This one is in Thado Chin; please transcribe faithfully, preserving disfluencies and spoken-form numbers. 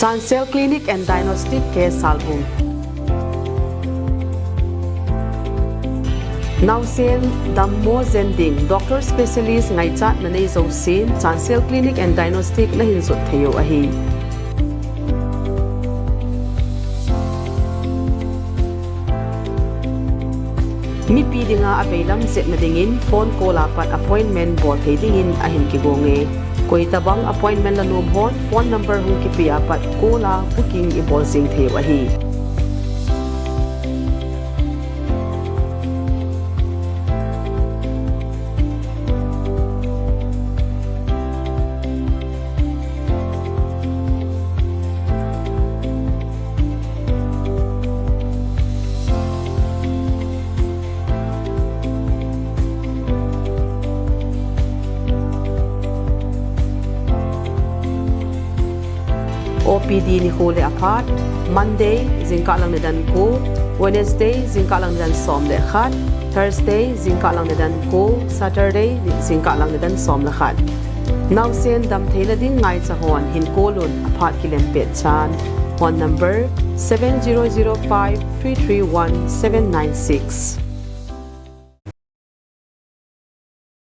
Chancel Clinic and Diagnostic, K Salbung. Naosen dammo jen ding, doctor specialist ngaichat nanei jousen, Chancel Clinic and Diagnostic nahin jot thei u ahi. Mipi dinga abeilam jep nadingin phone call a pat appointment bol thei dingin ahin kigong e. Koi tabang appointment la nom hon phone number hung kipe a pat call a booking ibol jing thei u ahi. O P D nikho le aphat, Monday, jingkah lang nidan ko, Wednesday, jingkah lang nidan som le khat, Thursday, jingkah lang nidan ko, Saturday, jingkah lang nidan som le khat. Naosen damtheina ding ngaicha hon hin call un, aphat kilem pet chan. Phone number seven zero zero five three three one seven nine six.